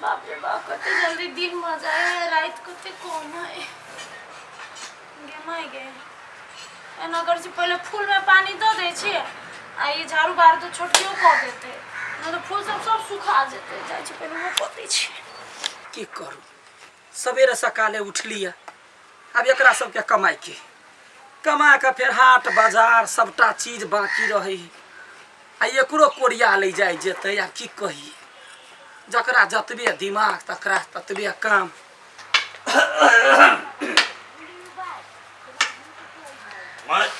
बाप रे बाप, कते जल्दी दिन भऽ जाइ है, राति कते कम है। गे माय गे, एना करै छी, पहिले फूलमे पानि दऽ दै छी आ ई झाड़ू बार तऽ छोटकियो कऽ देतै, नहि तऽ फूल सब सब सुखा जेतै। जाइ छी, पहिले ओहो कऽ दै छी। की करू, सवेरे सकाले उठलियै, आब एकरा सबके कमाइके कमा कऽ फेर हाट बाजार सबटा चीज बाकी रहै है आ एकरो कोरिया लै जाइ जेतै। आब की कही, जकरा जतबे दिमाग तकरा ततबे काम। मत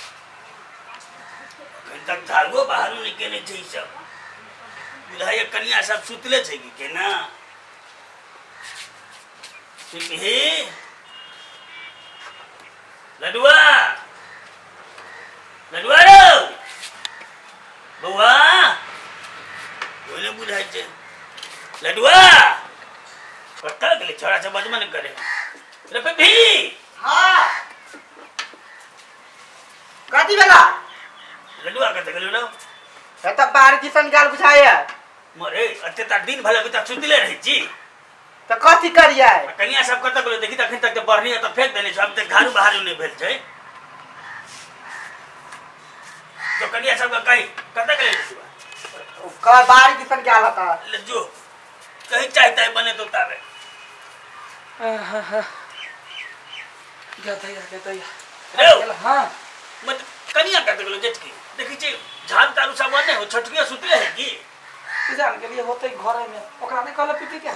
अखन तक झाड़ुओ बहारू नहि केने छै ई सब। बुझाइए कनिया सब सुतले छै कि केना। सुतही लडुआ, लडुआ रौ बौआ, कोइ नहि बुझाइ छै। लडुआ कतऽ गेलै? छोड़ा सब बजबे नहि करे रे पेपी। हाँ, कथी भेला? लडुआ कतऽ गेलै रौ? एतऽ बाहर दिसन गेल बुझाइए। मरे, एते तक दिन भले अभी तक सुतले रहै छी। तऽ कथी करियै? आ कनिया सब कतऽ गेलै? देखी तऽ अखन तक तऽ बढ़नी तऽ फेंक देने छै, अब तक झाड़ू बहारू नहि भेल छै। तो कनिया सबके कही कतऽ गेलै लड्डुआ? कह बाहर दिसन गेल हता। लज्जू कहीं चाय ताय बने तो ताबे। गदैया गदैया। रे। हाँ। मत कनिया कतऽ गेलै जेठकी? देखी छी झाड़ू ताड़ू सब नहीं हो, छोटकिया सुतले है की? जान गेलिए होते घरे में, ओकरा नहीं कहले पीटी के।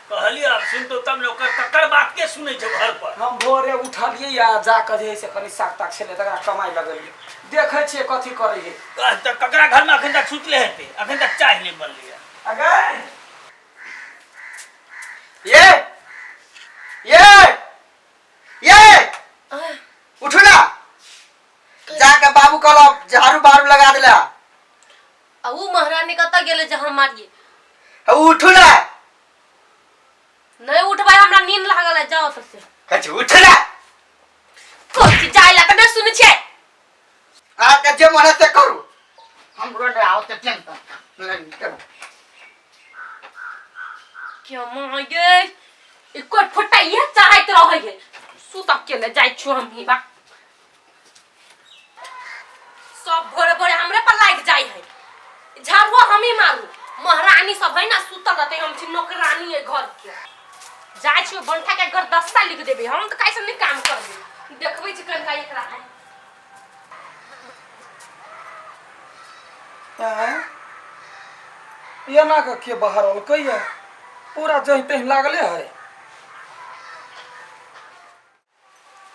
कहलिए आब सुनतो तब ने, ओकर तकर बात के सुनै छै घर पर? हम भोरे उठलिए या जा कऽ जे है से कनि साग ताग छलै तकरा कमाइ लगलिए, देखै छियै कथी करै है। कह तऽ ककरा घर में अखन तक सुतले हेतै? अखन तक चाय नहीं बनलै है। अगर ये ये ये, उठू ना, जाके बाबू कहलो झाड़ू बारू लगा दिला। आ ऊ महारानी कतऽ गेलै जे हम मारिए? उठू ना। नहीं उठबै, हमरा नींद लागल है, जाओ तऽ से। कहै छी उठू ना। कथी जाय ला तऽ नहि सुनै छियै। अहाँके जे मन है से करू, हमरो नहि आओत टेंशन नहीं करू। क्या माँ गे, एको फोटा इहे चाहैत रहै है। सुत अकेले जाइ छियो हम ही बा। सब भोरे भोरे हमरे पर लागि जाइ है, झाड़ुओ हम ही मारू। महारानी सब है ना सुतल रहते, हम छी नौकरानी है घर के। जाइ छियो बंठा के घर, दस्ता लिख देबे हम तऽ कैसे नहीं काम करबे। देखबै छी कनका एकरा। आँय? एना कऽ के बाहर अलकैया, पूरा जहि तहि लागले है।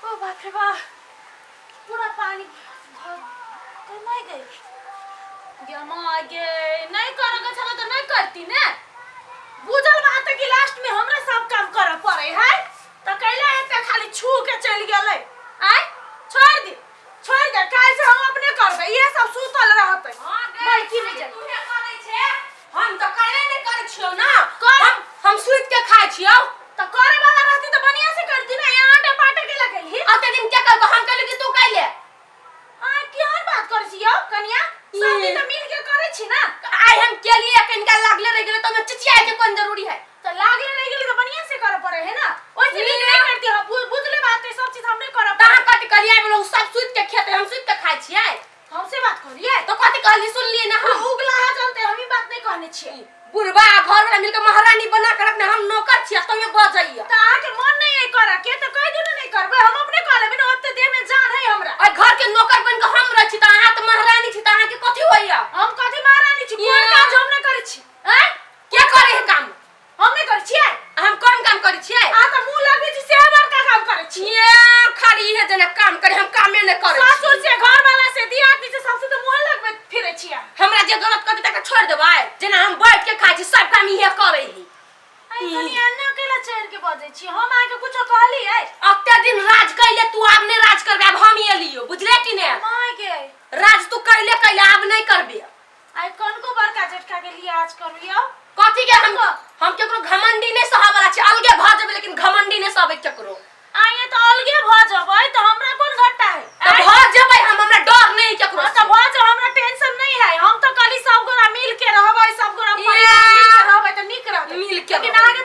ओ बाप रे बाप, पूरा पानी कमाइ गई। गे माँ गे, नहीं करे के छलै तऽ नहीं करती ने। बुझल बात है कि लास्ट में हमरा सब काम करे पड़े है, तऽ कैला एते खाली छू के चलि गेलै? आय छोड़ दे, छोड़ दे, काल्हि से हम अपने करबै। इहे सब सुतल रहतै, बड़की नहि जाय। तूहे करै छे, हम तऽ करबे नहि करै छियौ ना। हम सुति के खाइ छियौ। तऽ करे वाला रहती तऽ बढ़िया से करती ना, यहाँ आटा पाटे के लगेली। अते दिन के करबो? हम कहली कि तू कैले। आ केहन बात करै छी यौ कनिया, सब दिन तऽ मिल के करै छी ना। आइ हम केलिए, कनिका लागले रहि गेलै तऽ चिचियाए के कोन जरूरी है? तऽ लागले रहि गेलै तऽ बढ़िया से करे पड़े है ना, ओइसे नीक नहीं करती। हम बुझले बात है, सब चीज हमरे करे तऽ अहाँ पड़े। कथी कहलियै? आइ बोलो सब सुति के खेतै, हम सुति के खाइ छियै? हमसे बात करिए तो कथी कहली? सुनलिए ना हम। उगला है जानते, हम ई बात नहीं कहने छियै। बुढ़बा आ घर वाला मिलके महारानी बना के रखने, हम नौकर छियै, तैयो बजैया। तऽ अहाँके मन नहीं है करे के तऽ कहि दियौ ने, नहीं करबै, हम अपने कऽ लेबै ने, ओते देह में जान है हमरा। आ घर के नौकर बन के हम रहै छी तऽ अहाँ तऽ महारानी छी, तऽ अहाँके कथी होइया? हम कथी महारानी छी? कोन काज हम नहीं करै छी? आँय, के करे है काम? हम नहीं करै छियै। हम कम काम करै छियै? अहाँ तऽ मुँह लगबै छी से बड़का काम करै छी। ये खाली इहे जेना काम करे, हम कामे नहि करै छी। ससुर से, घर वाला से, दियादनी से, सबसे तऽ मुँह लगबैत फिरै छियै। हमरा जे गलत करतै तकरा छोड़ि देबै? जेना हम बैठ के खाइ छी, सब काम इहे करै ही। आई कनी एना कैला चढ़ के बजै छी? हम अहाँके कुछो कहलियै? अते दिन राज कैले तू, आब नहि राज करबे, आब हम एलियो, बुझले कि ने? माय गे, राज तू कैले कैले, आब नहि करबे। आई कनको बड़का झटका के लिए आज करू यौ? कथी के हम केकरो घमंडी नहि सहऽ वाला छी। अलगे भऽ जेबै लेकिन घमंडी नहि सहबै केकरो। आइए तऽ अलगे भऽ जेबै तऽ हमरा कोन घाटा है? तऽ भऽ जेबै हम, हमरा डर नहि केकरो। हाँ, तऽ भऽ जाओ, हमरा टेंशन नहीं है। हम तऽ कहली सब गोरा मिल के रहबै, सब गोरा परिवार मिल के रहबै तऽ नीक रहतै। मिल के लेकिन रहबै। अहाँके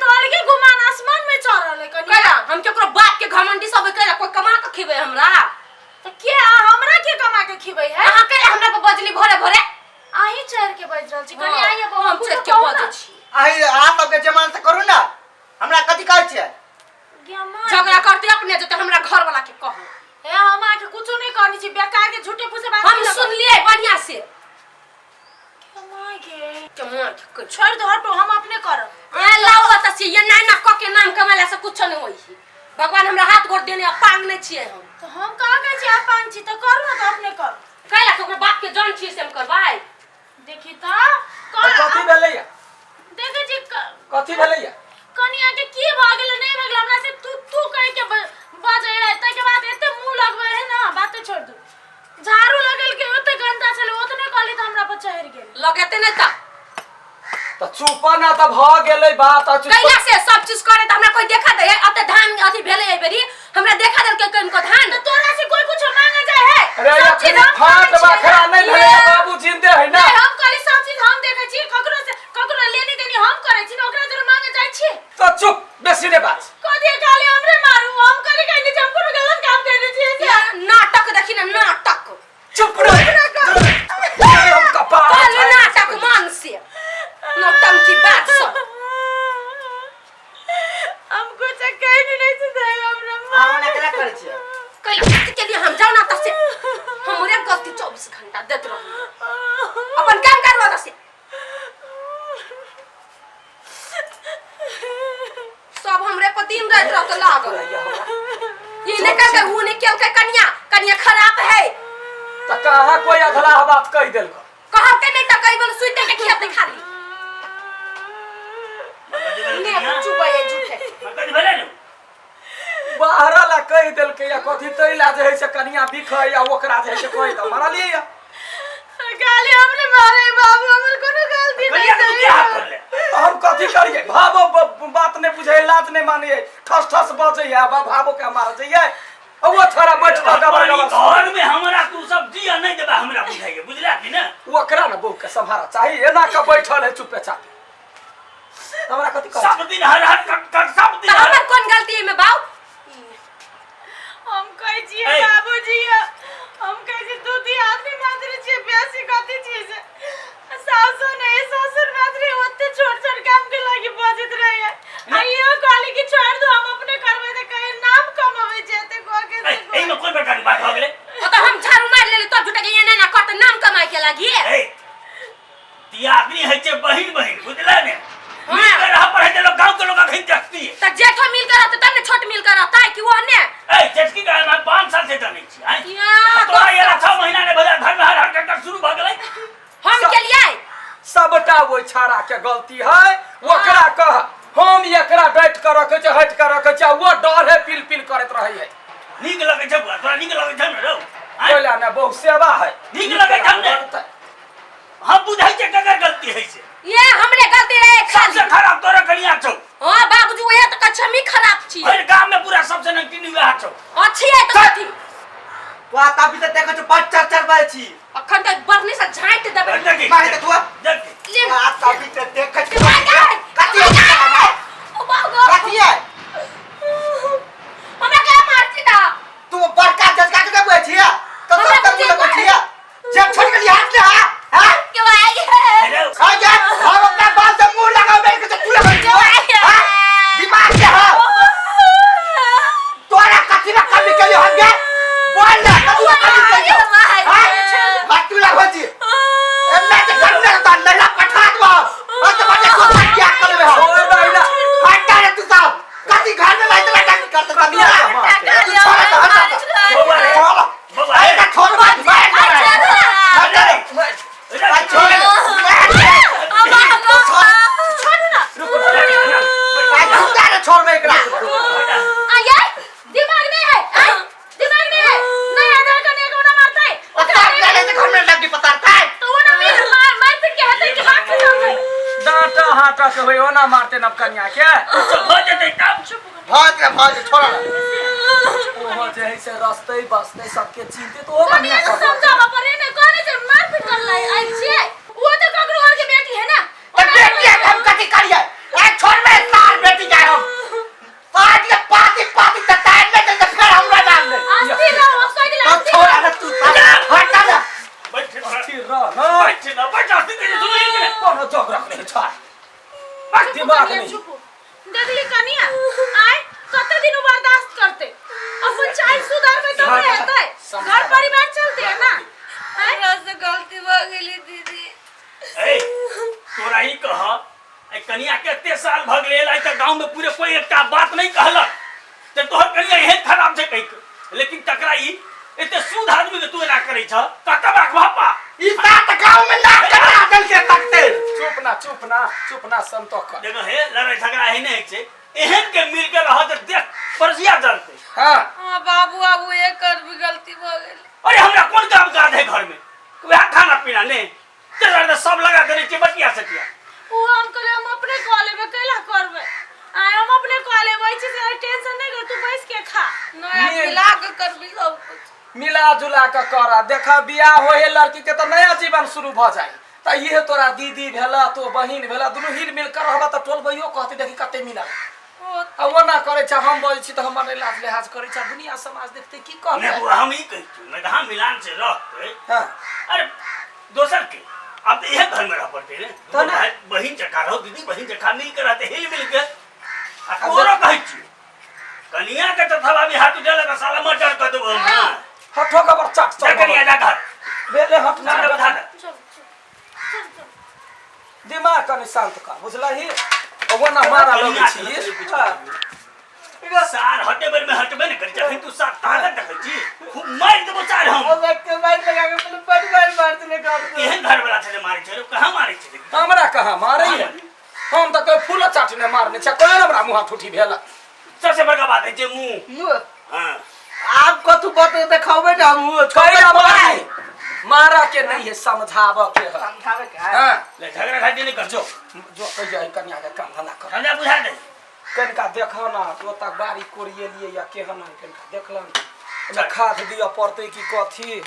छी। कनी आइए बौआ, हम कुछो चढ़ के कहू बजै ना। छी। अहीं अहाँ सबके जे मन से करू ने, हमरा कथी कहै छियै? गे माय। झगड़ा करते अपने जते हमरा घर वाला के कहू। ए, हम अहाँके कुछो नहि कहने छी, बेकार के झूठे फूसे बात हम नहीं लगब। सुनलियै बढ़िया से। गे माय गे। के माय के कहै। छोड़ि दो, हटो, हम अपने करब। ए लाउ त से ये नाना क के नाम कमेला से कुछो नहीं होई है। भगवान हमरा हाथ गोड़ देने अपांग नहीं छियै हम। तऽ हम कहाँ कहै छी अपांग छी? तऽ करू ने, तऽ अपने करू। कैला के ओकर बाप के जान छियै से हम करबै? देखी तऽ तऽ कथी भेलैया? देखै छी कथी भेलैया? कनिया के की भऽ गेलै, नहि भऽ गेलै, हमरा से तू तू कहि के बजै है, ताहिके बाद एते मुँह लगबै है ना, बाते छोड़ दू। झाड़ू लगेलकै, ओते गंदा छलै, ओतने कहली तऽ हमरा पर चढ़ि गेल। लगेते नहीं तऽ। तऽ चुप ना, तऽ भऽ गेलै बात, आ चुप। कैला से सब चीज करे तऽ हमरा कोई देखा दे है? अते धान अथी भेलै एहि बेरी, हमरा देखा देलकै कनिको धान? तऽ तोरा से कोई कुछ मांगे जाय है? अरे सब चीज अखनी हम फाट करै छियै। बखरा नहि भेलैया, बाबू जिंदे है ना। नहीं, हम कहली सब चीज हम देखै छी, ककरो से ककरो लेनी देनी हम करै छी ने, ओकरा जरे मांगे जाइ छी। तऽ चुप, बेसी नहि बाज। कथी खाली हमरे मारू? हम कहली कहली जे हम कोनो गलत काम करै छियै से। नाटक देखी ना, नाटक। चुप रह, अरे हम कपार कल नाटक मन से नौटंकी बात सब। हम कुछ कहि नहीं छै हमरा। अहाँ ओना केना करै छियै? कैला के लिए हम जाओ ना तसे हमरे गलती 24 घंटा देत रहू, अपन काम करवा तसे। सब हमरे पर दिन रात रहत लागल। ये ने करके वो ने केलकै, कनिया कनिया खराब है। तऽ कहाँ कोई अधलाह बात कहि देलको? कहलकै नहीं तऽ कहि बोल सुइते के खेतै खाली ने चुपै है झूठे। कथी भेलै ने? बाहर ला कहि देलकै या कथी, तै ला जे है से कनिया बिखै या ओकरा जे है से कहि दऽ मारलियै या। गाली हमरे मारे बाबू, हमर कोनो गलती नहीं कनिया के तू छै। क्या हाथ कर ले? तऽ हम कथी करियै? भावो बात नहि बुझै, लाज नहि मानै, ठस ठस बजै या भावो के मारै जइयै, आ ओ छोरा बैठ कऽ गबर गबर। घर में हमरा तू सब जिया नहीं देबा, हमरा बुझाइए, बुझला कि ना? ओकरा ने बहू के सम्हारा चाही, एना कऽ बैठल है चुपे चापे, हमरा कथी कहै छै? सब दिन हर हर कट कट सब दिन तऽ हर हमर कोन गलती एहिमे बाउ? हम कहै छियै ऐ। बाबूजी, हम कहै छियै दू दी आदमी मात्र छियै, बेसी कथी छियै से सासो नहीं ससुर मात्र, ओते छोट छोट काम के लागी बजैत रहे। आ इहो कहली कि छोड़ दो, हम अपने करबै, तऽ कहे नाम कमाबै छै ते कह के ए, से। एहिमे कोन प्रकार के बात भऽ गेलै? ओ तऽ हम झाड़ू मारि लेली तब झूठे के एना एना करते नाम कमाइ के लागी। ए, दियादनी होइ छै बहिन बहिन, बुझले ने? हाँ। मिल के रह पड़े छै लोग, गांव के लोग अखन देखती है। तऽ जेठो मिल के रहतै तब ने छोट मिल के रहतै कि वो ने? ए, जेठकी के हम 5 साल से जानै छी आँय? या, तोरा ये 6 महीना ने भेलै, घर में हर हर कटर शुरू भऽ गेलै। हम केलियै? सबटा ओहि छाड़ा के गलती है, ओकरा कह। हम एकरा डाँटि कऽ रखै छै, हटि कऽ रखै छै, आ ओ डर है पिल पिल करैत रहै है। नीक लगै छै बुआ, तोरा नीक लगै छै ने रौ? आँय? कोइला ने बहु सेवा है। नीक लगै छै ने? हम बुझै छै ककर गलती है से। ये हमरे गलती रहे खाली। सबसे खराब तोरा कनिया छौ। हां बाबूजी, ओहे तऽ कहै छी हमही खराब छी। भरि गाम में पूरा सबसे नमकीन वएह छौ। अच्छी है तऽ कथी? तू आ ताबी से देखै छौ, बड़ चर चर बाजै छी। अखन तऽ बढ़ने से झाँटि देबै। देखी। माहे तऽ तू आ। देखी। ले। आ ताबी से देखै छी। कथी कथी है? ओ बाबू। कथी है? हमरा क्या मारছি ता? तू बड़का जजका के देबै छी तो हमरा सब बुझे तक लगै छी जे छोड़ के हाथ ले। हां हां क्यों आई है? हेलो। आ जा, हम अपना बाप से मुंह लगाबै के तू लगै छी। क्यों आई है? हां, दिमाग के हां तोरा कथी में कमी केलियो हम गे? बोल ना, कथी में कमी केलियो? हां, मत तू लगै छी एन्ना के घर में तो नैला पठा दबो और तो बजे को क्या करबे हम? छोड़ दही ना। हटा रे तू सब, कथी घर में लाइट लगा के करते कनिया के मारते? तू छोड़ दे, हटा दे। बौआ रे। छोड़। बौआ अरे रे। छोड़, बात बात हटा रे। आ छोड़ रुक। आ झूठा रे, छोड़ बे एकरा। आ ये दिमाग नहीं है, आ? दिमाग नहीं है, नहीं आधार कार्ड एक ना मारता है। पता ले ले, घर में लगी पता है। तो वो ना मिल मार मार पीट के हेतै कि बात से समझै। डाँटा हाटा के होय, ओना मारते नब कनिया के। सब भऽ जेतै तब। भाग रे भाग, छोड़ ना। ओहो जे है से रस्ते बसते सबके चिन्हते तो ओ कनिया बढ़िया के समझाबऽ पड़े ने, कहने छै मार पीट कर लाई आइल छियै, वो तो ककरो घर के बेटी है ना। तो बेटी है, हम कथी करिए? ए छोड़ बे सार, बेटी जाए हम पाँच के पाती पाती त टाइम में तो फिर हमरा नाम ले। अस्थिर रहो, हम कहि देला। तो छोड़ ना तू, हटा ना। बैठ। स्थिर रह ना। बैठ ना, बैठ, अस्थिर के सुनै के ने। छै दिमाग कनिया नहीं चुप हो। देखली कनिया आय कते दिन उ बर्दाश्त करते अपन चाल सुधारबै तब ने हेतै समझा। घर परिवार चलते है ना आय हमरा से गलती भऽ गेली दीदी ए तोरा ही कह ए कनिया के एते साल भऽ गेलै आइ तक गाँव में पूरे कोई एकटा बात नहीं कहलक ते तोहर कनिया एहन खराब छै कहि के लेकिन तकरा ई एते शुद्ध आदमी के तू एना करै छ कतऽ बाक भापा ई सात गांव में नाक कटा देल के तकते चुप ना चुप ना चुप ना संतोष कर देखो हे लड़ाई झगड़ा है नहीं छै एहन के मिल के रह त देख परजिया जलते हाँ हाँ बाबू आबू एक और भी गलती भऽ गेल अरे हमरा कोन काम काज है घर में वएह खाना पीना ने तेरा तऽ सब लगा देने छियै बटिया सटिया उ हम कहले हम अपने कऽ लेबै कैला करबै आय हम अपने कऽ लेबै छी से टेंशन नहीं कर तू बैस के खा नया मिल। मिला के करबी सब कुछ मिला जुला के कर देख बियाह होए है लड़की के तऽ नया जीवन शुरू भऽ जाए तऽ इहे तोरा दीदी भेला तो बहिन भेला दुनू हिल मिल कर रहबा तऽ टोलबैयो कहते देखी कते मिलल ओ आ ओना करै छै हम बजै छी तऽ हमर नहि लाज लिहाज करै छै दुनिया समाज देखते की नहि कहतै बौआ हम ई कहै छी नहि तऽ हम मिलान से रहतै हँ अरे दोसर के अब तऽ इहे घर में रह पड़तै ने तऽ ने। भाई बहिन जकाँ रहो दीदी बहिन जकाँ मिल के रहते हिल मिल के आ तोरो कहै छी कनिया के तऽ थवा भी हाथ उठेलक तऽ साला मर्डर कऽ देबो हम हाँ हठो खबर चट जा कनिया जा घर भेले हट ना जा बता दे चल चल चल चल दिमाग कनि शांत कर बुझलही ओना मारा लगै छी हाँ। सार हटे बेर में हटबे ने करी जखन तू सार ताकत देखै छी खूब मारि देबो सार हम अब एक के मार लगा के पहले बड़ मार मार देने का केहन घर वाला छै जे मारै छै रे कहाँ मारै छै हमरा कहाँ मारै है हम तऽ कोई फूल चाटने मारने छै कोई हमरा मुँह ठूठी भेल सबसे बड़का बात है जे मुंह मुँह हाँ आप कथू बत देखावे ना मुँह कैला मारे मारा के नहीं है समझाब के है समझावे के है हाँ ले झगड़ा झाटी नहीं कर जो जो कहिया है कन्या के काम धंधा कर समझा बुझा दे कनिका देख ना तो तक बाड़ी कोड़िएलियै या केहन है कनिका देखलन ओहिमे खाद दिअ पड़तै कि कथी